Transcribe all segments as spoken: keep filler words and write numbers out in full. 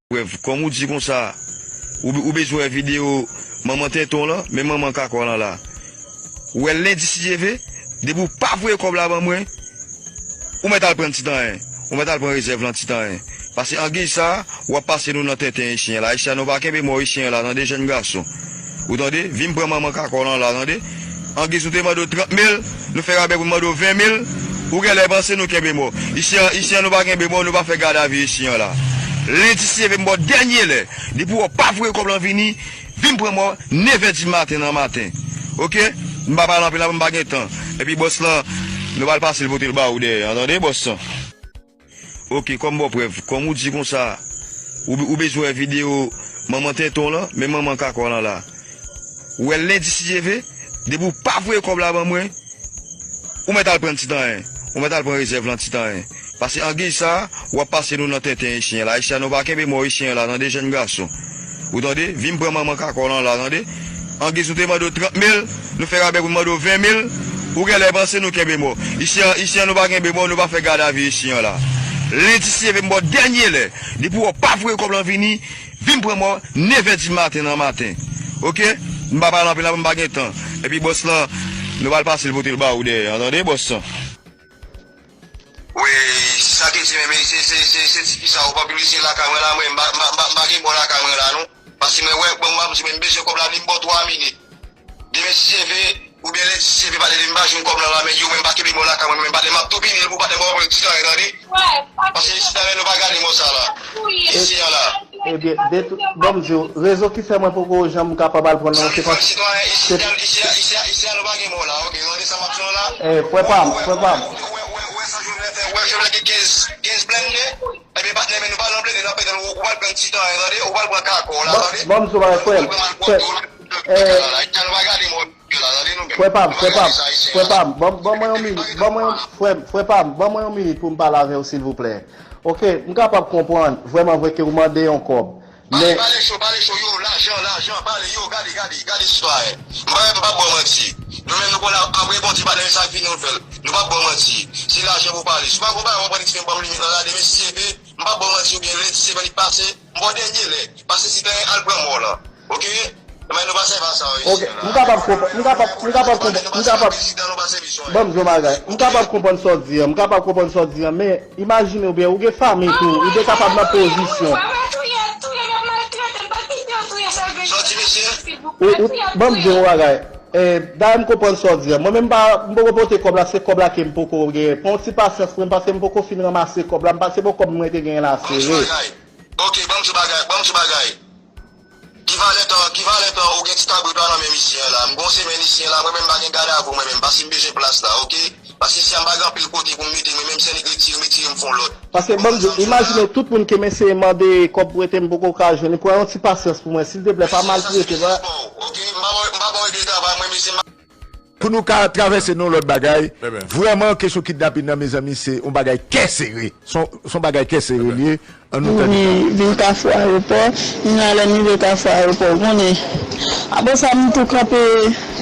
Brèf, kòm ou di konsa, ou, ou bezwen wè videyo manman tenten w lan, men manman kaka w lan la. Ou wè lendi si Dye vle, depi w pa voye kòb la ban mwen, ou mèt al pran ti tanyen. Ou mèt al pran rezèv lan ti tanyen. Paske an giz sa, w ap pase nou nan tenten Ayisyen la. Ayisyen nou pa kenbe mò Ayisyen la, tande jèn gason. Ou tande? Vin pran manman kaka w lan la, tande? An giz nou te mande w trant mil, nou fè rabè pou n mande w ven mil, ou genlè panse nou kenbe mò. Isi an, isi an nou pa kenbe mò, nou pa fè gadavi isi an la. Lendi si Dye vle m ba w dènye lè. Depi w pa voye kòb lan vini, vin pran mò, nevè di maten nan maten. Oke? M pa pale anpil la, m pa gen tan. Epi bòs lan, nou pral pase l pote l ba ou dèyè an, tande bòs lan? Oke, kòm ba w prèv, kòm ou di konsa, ou, ou bezwen wè videyo manman tenten w lan, men manman kaka w lan la. Ou wè lendi si Dye vle, depi w pa voye kòb la ban mwen, ou mèt al pran ti tanyen. Ou mèt al pran rezèv lan ti tanyen. Paske an giz sa, w ap pase nou nan tenten Ayisyen la. Ayisyen nou pa kenbe mò Ayisyen la, tande jèn gason. Ou tande? Vin pran manman kaka w lan la, tande? An giz nou te mande w trant mil, nou fè rabè pou n mande w ven mil, ou genlè panse nou kenbe mò. Isi an, isi an nou pa kenbe mò, nou pa fè gadavi isi an la. Lendi si Dye vle m ba w dènye lè. Depi w pa voye kòb lan vini, vin pran mò, nevè di maten nan maten. Oke? M pa pale anpil la, m pa gen tan. Epi bòs lan, nou pral pase l pote l ba ou dèyè an, tande bòs lan? Wi, sa ke di, men se, se, se, se ti fi sa, ou pa pibliye lakay mwen la, mwen, m pa, m pa, m pa, m pa gen bon lakay mwen la, non. Paske mwen, wè, bon, m ap di, men m bezwen kòb la, vin m ba w twa minit. Demen si Dye vle, oubyen lendi si Dye vle, patnè, m pa jwenn kòb lan la, men yo, men m pa kenbe mò lakay mwen, men patnè, m ap tou pini l pou patnè, m ap pran ti tan, tande? Paske isi, talè, nou pa gade mò sa la. Isi, an la. Ebyen, de tout, bon, m di w, rezon ki fè mwen poko janm kapab al pran nan, se paske isi, isi, isi, isi, isi, nou pa gen mò la, oke, tande sa m ap di w la? Eh, frè pa m, frè pa m. Wè, wè, wè, wè sa Jovenel fè, wè Jovenel gen kenz, kenz blende, ebyen, patnè, men nou pa nan blende, nan petròl, ou pral pran ti tan, tande, ou pral pran kakò la, tande? Bon, m di w bagay, frè m, frè, eh, frè pa m, frè pa m, frè pa m, ban, ban mwen yon minit, ban mwen yon, frè m, frè pa m, ban mwen yon minit pou m pale avè w, silvouplè. Oke, m kapab konprann, vrèman vre ke ou mande yon kòb. Pale, men pale cho, pale cho, yo, lajan, lajan, pale, yo, gade, gade, gade sitwayen. M pa, m pa ba w manti. Nou menm nou konn ap, ap reponn ti patnè sa k vini nou fè l. Nou pa ba w manti. Se lajan pou pale. Si w pa gon bagay, w ap pran ti men ban m limit lan la, demen si Dye vle, m pa ba w manti oubyen lendi si Dye vle li pase, m ba w dènye lè. Pase si tanyen al pran mò lan. Oke? Men nou pa sèvi a sa isi an la. M kapab konprann, m kapab, m kapab konprann, m kapab, ban m di yon bagay. M kapab konprann sa w di an, m kapab konprann sa w di an, men imajine w byen, ou gen fanmi tou, ou te kapab nan pozisyon. Sa w di, mesye? Ou, ou, ban m di yon bagay. Eh, dayè m konprann sa w di an. Mwen menm m pa, m poko pote kòb la, se kòb la ke m poko gen. Pran yon ti pasyans pou mwen, paske m poko fin ranmase kòb la, m pa, se poko kòb mwen te genyen la sere. Oke, ban m di w bagay, ban m di w bagay. Ki valè tan, ki valè tan ou gen ti kabrit la nan men misye an la? M gon semèn isi an la, mwen menm m pa gen gade avè w mwen menm, paske m bezwen plas la, oke? Paske isi a m pa gen anpil kote pou m mete, mwen menm se nèg retire, m retire m fè yon lòt. Paske ban m di w, imajine w tout moun ke m eseye mande kòb pou ete m poko ka jwenn li, pran yon ti pasyans pou mwen, silteplè, pa maltrete, pa. Oke, m pa ba w, m pa ba w règle travay mwen, mesye, m pa Pou nou ka travèse nan yon lòt bagay, vrèman, kesyon kidnapin nan, mezanmi, se yon bagay kè sere. Se yon, se yon bagay kè sere li ye. Ann nou tande sa. Wi, vin Kafou Ayewopò. Kounya lè m rive Kafou Ayewopò, ou konnen. Apre sa, m tou kanpe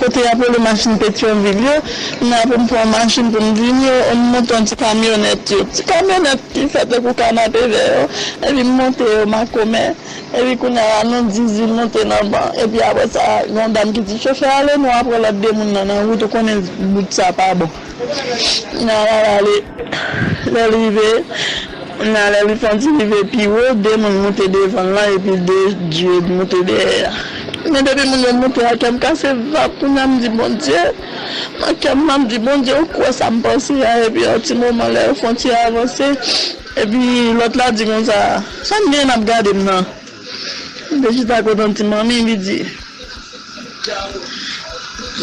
kote y ap rele machin Petyonvil yo. Kounya pou m pran yon machin pou m vini, m monte yon ti kamyonèt yo. Ti kamyonèt ki fèt tankou kanapevè yo. Epi m monte yo makomè. Epi kounye a la, nou diz li monte nan ban. Epi apre sa, gen yon dam ki di chofè a, "Ale, nou apre lòt de moun nan nan wout, ou konnen wout sa pa bon." Kounye a la, l ale. Lè l rive, kounye a, lè li fè yon ti rive pi wo, de moun monte devan l lan, epi de dye monte dèyè a. Men depi moun yo monte a, kè m kase vap, kounye a, m di, "Bondye." Nan kè m, m ap di, "Bondye, ou kwè sa m panse a?" Epi yon ti moman, lè yo fè yon ti avanse, epi lòt la di konsa, "Sa n gen n ap gade m nan?" M te chita kote yon ti manmi, li di.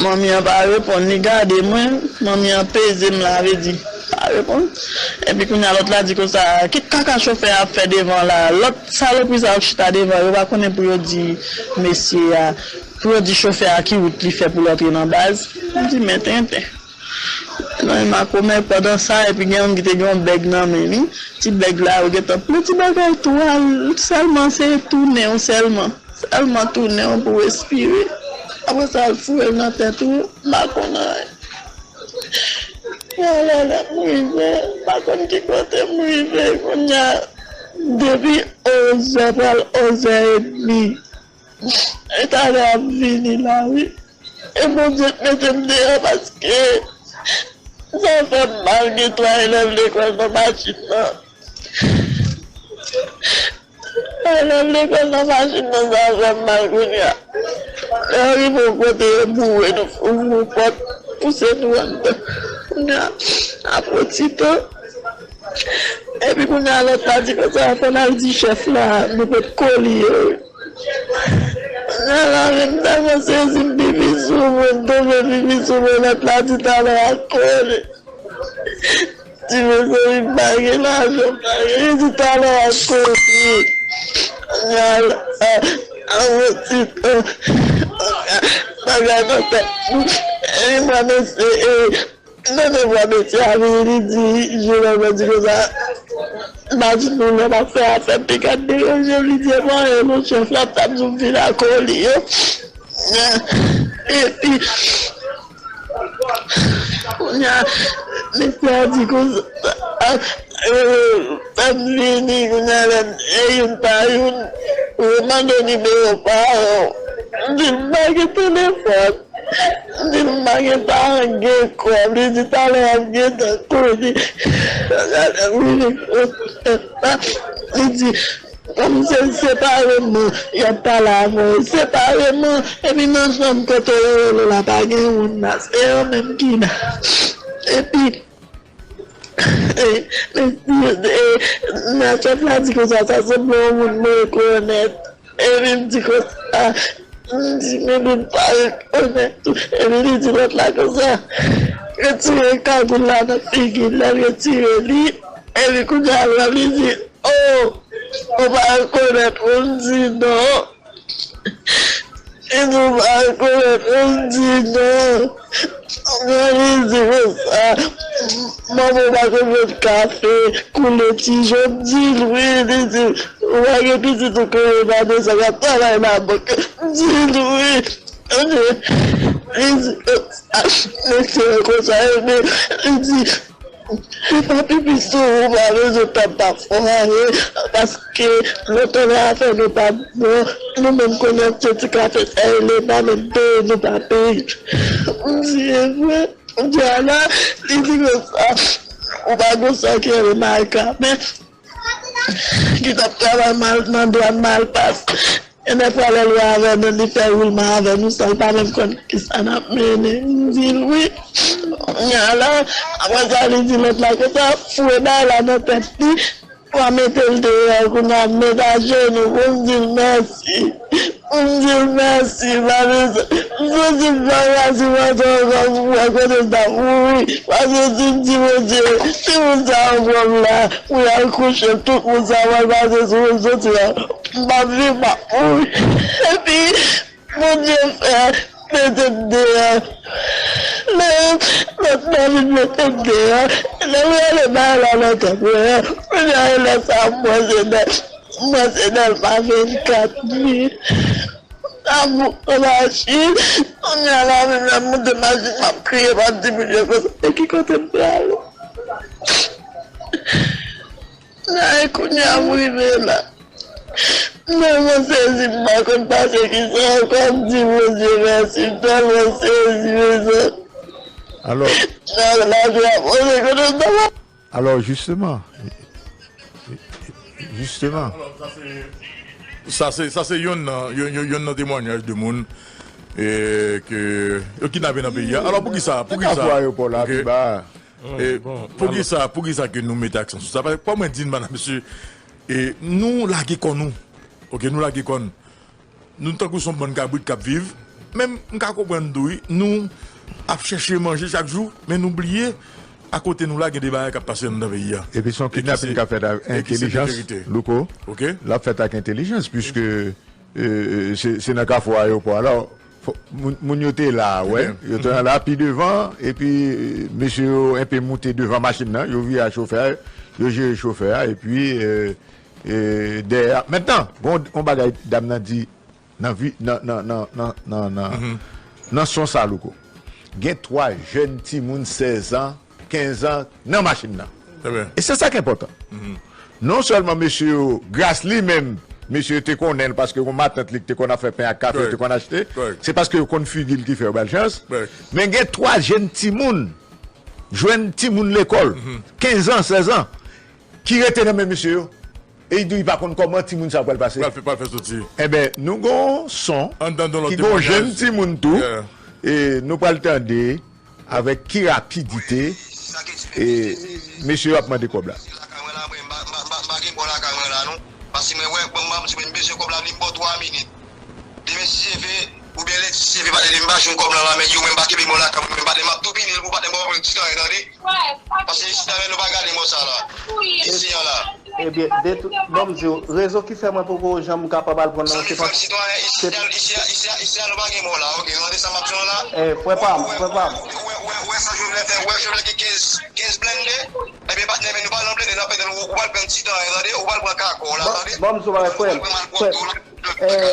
Manmi an pa reponn, li gade mwen, manmi an peze m, la vle di, pa reponn. Epi kounye a lòt la di konsa, "Ki kaka chofè a ap fè devan la?" Lòt salopri sa yo k chita devan, yo pa konnen pou yo di mesye a, pou yo di chofè a ki wout li fè pou l antre nan baz. M di, "Men tenten." Nan makomè pandan sa, epi gen youn ki te gen yon bèg nan men li. Ti bèg la, yo gentan plen ti bagay tou a l, sèlman se tounen w sèlman. Sèlman tounen w pou w respire. Apre sa, l foure l nan tèt ou, m pa konn anyen. Alè, lè m rive, m pa konn ki kote m rive, kounye a, depi onzè, pral onzè edmi, e talè ap vini la, wi. E Bondye k mete m deyò, paske sa fè m mal gen twa elèv lekòl nan machin nan. Elèv lekòl nan machin nan, sa fè m mal kounye a. Lè yo rive yon kote, yo boure nou, ouvri pòt, pouse nou anndan. Kounye a, apre ti tan, epi kounye a, lòt la di konsa, fò n al di chèf la, nou pot koli yo. Kounye a, la, menm tèlman sezi, m pipi sou mwen, m tonbe pipi sou mwen, lòt la di talè a kole. Ti mesye, li pa gen lajan, pa gen, li di talè a kole. Kounye a, la, a, a, yon ti tan, bagay nan tèt mwen. E mwen, mesye, e, Nan, nan, vwa mesye a vini, li di, Jeròm di konsa, m pa di nou lè m ap fè afè m te ka deranje l, li di, e mwen, e non, chèf la t ap di m vin ak koli yo. Epi, kounye a, mesye a di konsa, e, fè m vini, kounye a, lè, e youn pa youn, yo mande nimewo paran w. M di, m pa gen telefòn. M di l m pa gen paran, gen kòb. Li di talè ap gentan konnen. Li di, kòm se separeman y ap pale avè w, separeman, epi nan chanm kote yo rele la, pa gen moun la, se yo menm ki la. Epi, e, e, e, nan chèf la di konsa, sa sanble yon moun mwen rekonèt. Epi m di konsa, m di, men li pa rekonèt tou. Epi li di lòt la konsa, retire kagoul la nan figi l, lè l retire li, epi kounye a la, li di, o, ou pa rekonèt mwen? M di, non. Li di, ou pa rekonèt mwen? M di, non. Mwen, li di konsa, manman w pa konn met kafe, koule ti jan. M di l, wi, li di, ou pa gen pitit ou konnen pa de sa k ap travay labank. M di l, wi. Li di konsa, mesye an konsa, epi li di, li pa pipi sou ou, ou pa bezwen tann pa fè anyen, paske lontan nan afè nou pa t bon, nou menm konnen se ti kafe sa e leta menm peye, nou pa peye. M di, e vre? M di, ala, li di konsa, ou pa gon sa ki rele Marika, men ki t ap travay mal nan dwàn Malpas. E nèg pral lwe avè nou, li fè woulman avè nou san l pa menm konn kisa n ap mennen. M di l wi. Kounye a la, apre sa, li di lòt la konsa, foure bagay la nan tèt li, pou a mete l deyò, kounye a, m met ajenou pou m di l mèsi. Pou m di l mèsi, pa bezwen. M santi m pa ka sipote ankò pou m wè kote m t ap mouri. Paske si m di Bondye, si moun sa yo pran m la, pou y al kouche, tout moun sa yo pral pase sou rezo sosyo a. M p ap viv, m ap mouri. Epi, Bondye fè mete m deyò. Lè lòt la vin mete m deyò, lè m rale bagay la nan tèt mwen an, kounye a, e lè sa a m wè se dè, m wè se dèlma vennkat mil. Sa m pran machin, kounye a la, menm lè m monte machin, m ap kriye, m ap di moun yo konsa, e ki kote m prale? Ay, kounye a m rive la. M tèlman sezi, m pa konn pase kisa ankò, m di Bondye mèsi, m tèlman sezi, mezanmi. Alò, nan lajwa, Bondye konnen m ta pral. Alò, jisteman, jisteman. Sa se, sa se yonn nan, yon, yon, yonn nan temwanyaj de moun, e, ke yo kidnape nan peyi a. Alò, poukisa, poukisa? Metafò ayewopò la, pi ba. E, poukisa, poukisa ke nou mete aksan sou sa? Paske, kòm mwen di n, madanm, mesye, e, nou lage kò nou. Oke, nou lage kò n. Nou tankou se yon bann kabrit k ap viv. Men m ka konprann tou, wi. Nou ap chèche manje chak jou, men nou bliye, akote nou la, gen de bagay k ap pase anndan peyi a. Epi se yon kidnapin k ap fèt ak entèlijans, Louko. L ap fèt ak entèlijans, piske, e, e, se, se nan kafou ayewopò a. Alò, fò, moun, moun yo te la, wè. Yo te la pi devan, epi, e, mesye yo enpe moute devan machin nan, yo vire ak chofè a, yo jere chofè a, epi, e, e, dèyè a. Mentnan, gon, gon bagay dam nan di nan vi, nan, nan, nan son sa, Louko. Gen twa jèn timoun sèz an kenz an nan machin nan. E se sa k enpòtan. Non sèlman mesye yo, gras li menm, mesye yo te konnen l paske yon matant li ki te konn ap fè pen ak kafe, yo te konn achte. Se paske yo konn figi l ki fè yo ba l chans. Men gen twa jèn timoun, jèn timoun lekòl, kenz an, sèz an, ki rete nan men mesye yo. E li di li pa konn kòman timoun sa pral pase. Pral fè, pral fè soti. Enben, nou gon son ki gon jèn timoun tou. E nou pral tande avèk ki rapidite e mesye yo ap mande kòb la. Lakay mwen la, mwen, m pa, m pa, m pa, m pa gen bò lakay mwen la, non. Paske mwen wè, bon, m, m bezwen kòb la, li m ba w twa minit. Demen si Dye vle, oubyen lendi si Dye vle, patnè, m pa jwenn kòb lan la, men yo, mwen m pa kenbe mò lakay mwen, men patnè, m ap tou pini l pou patnè, m pa pran ti tan, tande. Paske isi la, men nou pa gade mò sa la. Isi an la. Ebyen, de tout, bon, m di w, rezon ki fè mwen poko janm kapab al pran nan, se pa, isi a, isi a, isi a, isi a, nou pa gen mò la, oke, tande sa m ap di w la. Eh, frè pa m, frè pa m. Wè, wè, wè sa Jovenel fè, wè Jovenel gen kenz, kenz blende. Ebyen, patnè, men nou pa nan blende, n ap pèdi, ou pral pran ti tan, tande, ou pral pran kako la, tande. Bon, m di w bagay, frè m, frè m. Eh,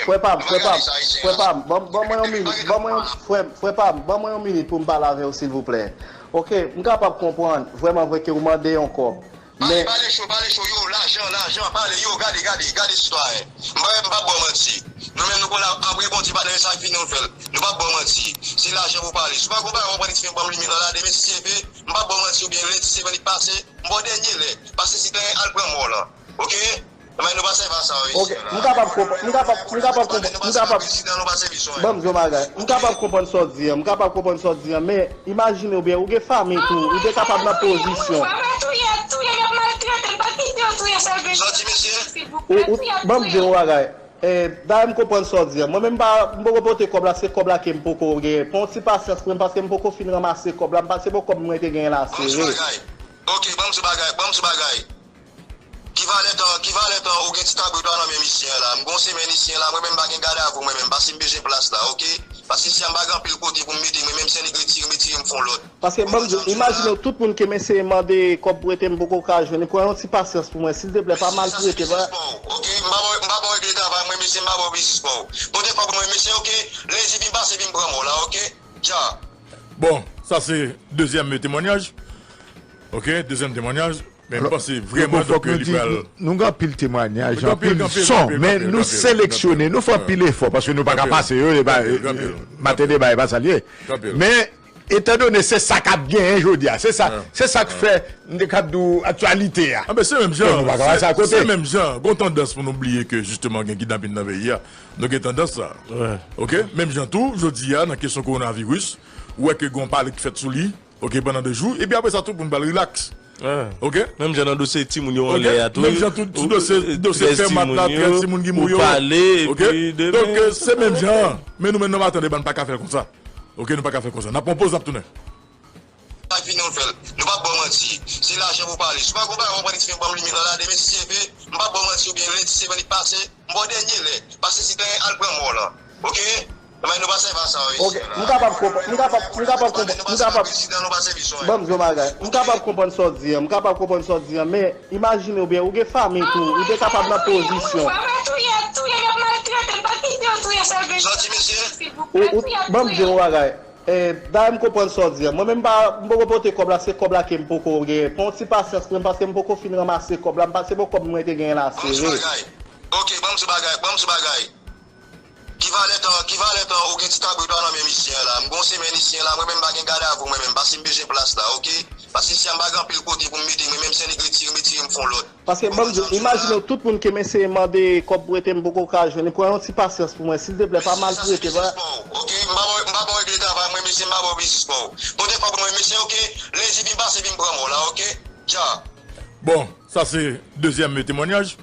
frè pa m, frè pa m, frè pa m, ban, ban mwen yon minit, ban mwen yon, frè, frè pa m, ban mwen yon minit pou m pale avè w, silvouplè. Oke, m kapab konprann, vrèman vre ke ou mande yon kòb. Pale, men pale cho, pale cho, yo, lajan, lajan, pale, yo, gade, gade, gade sitwayen. M pa, m pa ba w manti. Nou menm nou konn ap, ap reponn ti patnè sa k fini nou fè l. Nou pa ba w manti. Se lajan pou pale. Si w pa gon bagay, w pran ti fen ban m limit lan la, demen si Dye vle, m pa ba w manti, oubyen lendi semèn ki pase, m ba w dènye lè. Paske si te al pran mò lan. Oke? Men nou pa sèvi a sa yo isi a la. M kapab konprann, m kapab, m kapab konprann, m kapab, ban m di yon bagay. M kapab konprann sa w di an, m kapab konprann sa w di an, men imajine w byen, ou gen fanmi tou, ou te kapab nan pozisyon. Ou, ou, ban m di yon bagay. Eh, dayè m konprann sa w di an. Mwen menm m pa, m poko pote kòb la, se kòb la ke m poko gen. Pran yon ti pasyans pou mwen, paske m poko fin ranmase kòb la, m pa, se pa kòb mwen te genyen la, sere. Oke, ban m di bagay, ban m di bagay. Ki valè tan, ki valè tan ou gen ti kabrit la nan men misye an la? M gon semèn isi an la, mwen menm m pa gen gadavou mwen menm, paske m bezwen plas la, oke? Paske isi a m pa gen anpil kote pou m mete, mwen menm se nèg retire, m retire, m fè yon lòt. Paske ban m di w, imajine w tout moun ke m eseye mande kòb prete m poko ka jwenn, pran yon ti pasyans pou mwen, silteplè, pa maltrete, pa. Oke, m pa ba w, m pa ba w regle travay mwen, mesye, m pa ba w biznis pa w. Pote kòb mwen, mesye, oke? Lendi vin pase, vin pran mò la, oke? Dja. Bon, sa se dezyèm temwanyaj. Oke, dezyèm temwanyaj. Men m panse vrèman donk li pral. Nou gen anpil temwanyaj, anpil son, men nou seleksyone, nou fè anpil efò paske nou pa ka pase yo, e pa, maten deba e pa sa l ye. Men, etandone se sa k ap genyen jodi a, se sa, se sa k fè m te kab di w aktyalite a. Anben, se menm jan, se menm jan. Gon tandans pou nou bliye ke jisteman gen kidnapin nan peyi a. Nou gen tandans sa. Oke? Menm jan tou, jodi a, nan kesyon kowonaviris, ou wè ke gon pale k fèt sou li. Oke, pandan de jou, epi apre sa, tout moun pral rilaks. Oke? Menm jan nan dosye timoun yo anlè a tou. Menm jan tout, tout dosye, dosye fè mat la, trè timoun ki mouri yo. Oke? Donk, se menm jan. Men nou menm nan maten deba, n pa ka fè l konsa. Oke, nou pa ka fè l konsa. N ap pran poz, n ap tounen. Sa fini nou fè l. Nou p ap ba w manti. Se lajan pou pale. Si w pa gon bagay, w ap pran ti fen ban m limit lan la, demen si Dye vle, m p ap ba w manti oubyen lendi semèn ki pase, m ba w dènye lè. Paske si te al pran mò lan. Oke? Men nou pa sèvi a sa yo isi la. Oke, m kapab konprann, m kapab, m kapab konprann, m kapab. Ban m di yon bagay. M kapab konprann sa w di an, m kapab konprann sa w di an, men imajine w byen, ou gen fanmi tou, ou te kapab nan pozisyon. Ou, ou, ban m di yon bagay. Eh, dayè m konprann sa w di an. Mwen menm m pa, m poko pote kòb la, se kòb la ke m poko gen. Pran yon ti pasyans pou mwen, paske m poko fin ranmase kòb la, m pa, se pa kòb mwen te genyen la, sere. Oke, ban m di bagay, ban m di bagay. Ki valè tan, ki valè tan ou gen ti kabrit la nan men misye an la? M gon semèn isi an la, mwen menm m pa gen gadavou mwen menm, paske m bezwen plas la, oke? Paske isi a m pa gen anpil kote pou m mete, mwen menm se nèg retire, m retire, m fè yon lòt. Paske ban m di w, imajine w tout moun ke m eseye mande kòb prete m poko ka jwenn, pran yon ti pasyans pou mwen, silteplè, pa maltrete, pa. Oke, m pa ba w, m pa ba w regle travay mwen, mesye, m pa ba w biznis pa w. Pote kòb mwen, mesye, oke? Lendi vin pase, vin pran mò la, oke? Dja. Bon, sa se dezyèm temwanyaj.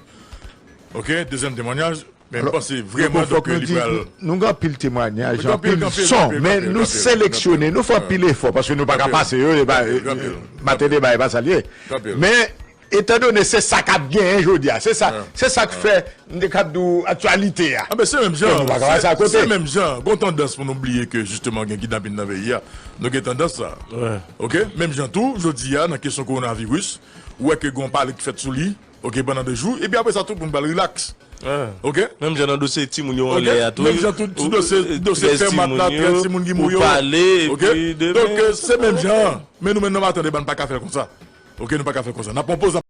Oke, dezyèm temwanyaj. Men m panse vrèman donk li pral. Nou gen anpil temwanyaj, anpil son, men nou seleksyone, nou fè anpil efò paske nou pa ka pase yo, e pa, maten deba e pa sa l ye. Men, etandone se sa k ap genyen jodi a, se sa, se sa k fè m te kab di w aktyalite a. Anben, se menm jan, se menm jan. Gon tandans pou nou bliye ke jisteman gen kidnapin nan peyi a. Nou gen tandans sa. Oke? Menm jan tou, jodi a, nan kesyon kowonaviris, ou wè ke gon pale k fèt sou li. Oke, pandan de jou, epi apre sa, tout moun pral rilaks. Ok? Menm jan nan dosye timoun yo anlè a tou. Menm jan tout dosye, dosye fè mat la, trè timoun ki mouri yo. Ok? Donk, se menm jan. Men nou menm nan maten, deban pa ka fè l konsa. Ok, nou pa ka fè l konsa. N ap pran poz.